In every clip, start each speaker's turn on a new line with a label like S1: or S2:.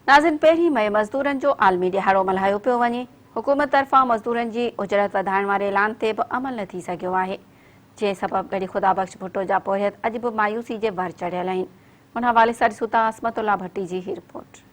S1: ناظرين پهرين مئي مزدورن جو عالمي ڏهاڙو ملهايو پيو وڃي، حڪومت طرفان مزدورن جي اجرت وڌائڻ واري اعلان تي به عمل نه ٿي سگهيو آهي، جنهن سبب ڳڙهي خدا بخش ڀٽو جا پورهيت اڄ به مايوسي جي ور چڙهيل آهن. ان حوالي سان ڏسون ٿا عصمت الله ڀٽي جي هي رپورٽ.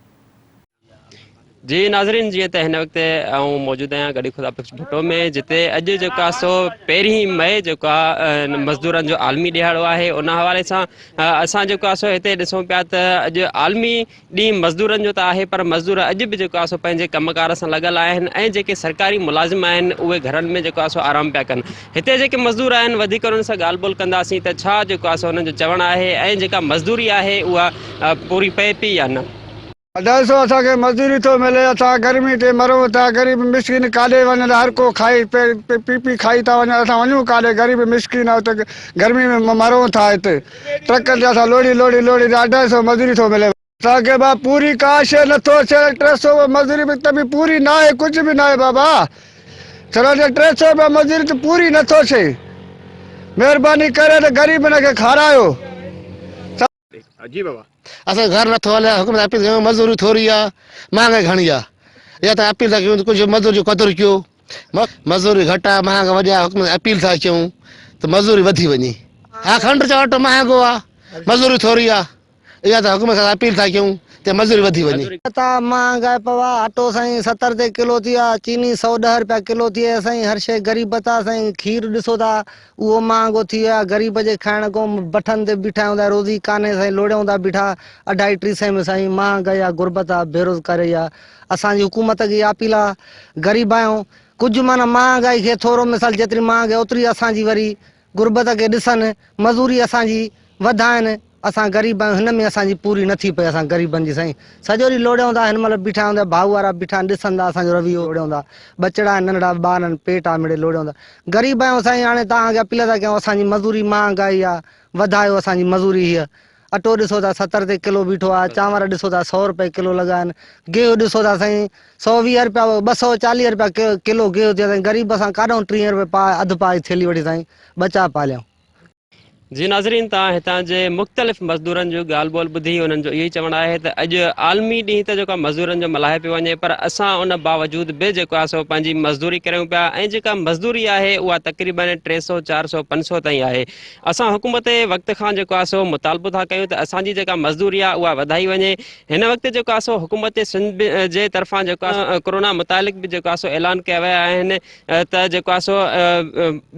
S2: جي ناظرين جيئن ته هن وقت آئون موجود آهيان ڳڙهي خدا بخش ڀٽو ۾ جتي اڄ جيڪو آهي سو پهرين مئي جيڪو آهي مزدورن جو عالمي ڏهاڙو آهي ان حوالي سان اسان جيڪو آهي سو هتي ڏسون پيا ته اڄ عالمي ڏينهن مزدورن جو ته آهي پر مزدور اڄ به جيڪو آهي سو پنهنجي ڪم ڪار سان لڳل آهن ۽ جيڪي سرڪاري ملازم آهن اهي گهرن ۾ جيڪو آهي سو آرام پيا ڪن هتي جيڪي مزدور آهن وڌيڪ انهن سان ڳالهه ٻولهه ڪنداسين ته ڇا جيڪو آهي سو انهن جو چوڻ آهي ۽ جيڪا مزدوري آهي اها پوري پئي پئي يا نه.
S3: اڍائي سو اسان کي مزدوري ٿو ملي اسان گرمي تي مرون ٿا غريب مسڪين ڪاڏي وڃن هر ڪو کائي پي پي کائي ٿا وڃن اسان وڃون ڪاڏي غريب مسڪين آهيون ته گرمي ۾ مرون ٿا هتي ٽرڪن تي اسان لوڙي لوڙي لوڙي اڍائي سو مزدوري ٿو ملي. اسان کي با پوري ڪا شي نٿو اچي 300 مزدوري به ته به پوري ناهي ڪجهه به ناهي بابا سر 300 روپيا مزدوري ته پوري نٿو اچي مهرباني ڪري ته غريبن کي کارايو.
S4: جي بابا.
S5: اسان جو گهر نٿو هلي حڪومت اپيل ڪيون مزدوري ٿوري آ مهانگائي گهڻي آ يا ته اپيل ٿا ڪيون ته ڪجهه مزدوري جو قدر ڪيو مزدوري گهٽ آ مهانگا وڏي آ حڪومت اپيل ٿا ڪيون ته مزدوري وڌي وڃي ها کنڊ جو اٽو مهانگو آ مزدوري ٿوري آ اها ته حڪومت کان اپيل ٿا ڪيون ته مزدوري وڌي وڃي.
S6: ته مهانگائي پوا اٽو سائين 70 تي ڪلو ٿي ويو آ چيني 110 رپيا ڪلو ٿي وئي سائين هر شي غريبت آ سائين کير ڏسو ٿا اهو مهانگو ٿي ويو آهي غريب جي کائڻ ڪو بٺن تي بيٺا آهيون ته روزي ڪانهي سائين لوڙيون ٿا بيٺا اڍائي ٽي سئي ۾ سائين مهانگائي آهي غربت آهي بيروزگاري آهي اسان جي حڪومت کي اها اپيل آهي غريب آهيون ڪجهه معنيٰ مهانگائي کي ٿورو مثال جيتري مهانگائي اوتري اسان جي وري غربت کي ڏسن مزوري اسان جي وڌائن اسان غريب آهيون هن ۾ اسان جي پوري نه ٿي پئي اسان غريبن جي سائين سڄو ڏينهن لوڙيون ٿا هن مهل بيٺا آهيون ته ڀائو وارا بيٺا آهن ڏسن ٿا اسان جو رويو لوڙيون ٿا ٻچڙا آهن ننڍڙا ٻار آهن پيٽ آ مڙئي لوڙيون ٿا غريب آهيون سائين هاڻي توهان کي اپيل ٿا ڪيون اسان جي مزوري مهانگائي آ وڌايو اسان جي مزوري هيء اٽو ڏسو ٿا 70 تي ڪلو بيٺو آ چانور ڏسو ٿا 100 روپئي ڪلو لڳا آهن گيهه ڏسو ٿا سائين 120 روپيا 240 روپيا ڪلو گيهه ٿيو سائين غريب اسان ڪاڏئون 30 روپئي پاء اڌ پاء جي ٿيلهي وٺي سائين ٻچا پاليون.
S2: جي ناظرين توهان هتان جي مختلف مزدورن جون ڳالهه ٻولهه ٻڌي انهن جو اهو ئي چوڻ آهي ته اڄ عالمي ڏينهن ته جيڪو مزدورن جو ملهايو پيو وڃي پر اسان ان باوجود به جيڪو آهي سو پنهنجي مزدوري ڪريون پيا ۽ جيڪا مزدوري آهي اها تقريبن 300 400 500 تائين آهي اسان حڪومت وقت کان جيڪو آهي سو مطالبو ٿا ڪيون ته اسان جي جيڪا مزدوري آهي اها وڌائي وڃي هن وقت جيڪو آهي سو حڪومت سنڌ جي طرفان جيڪو آهي ڪورونا متعلق به جيڪو آهي سو اعلان ڪيا ويا آهن ته جيڪو آهي سو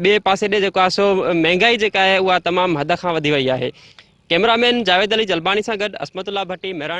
S2: ٻئي پاسي ڏي جيڪو آهي سو مهنگائي جيڪا آهي اها تمام حد کان وڌي وئي آهي ڪئميرا مين جاويد علي جلباڻي سان گڏ عصمت الله ڀٽي مهراڻ.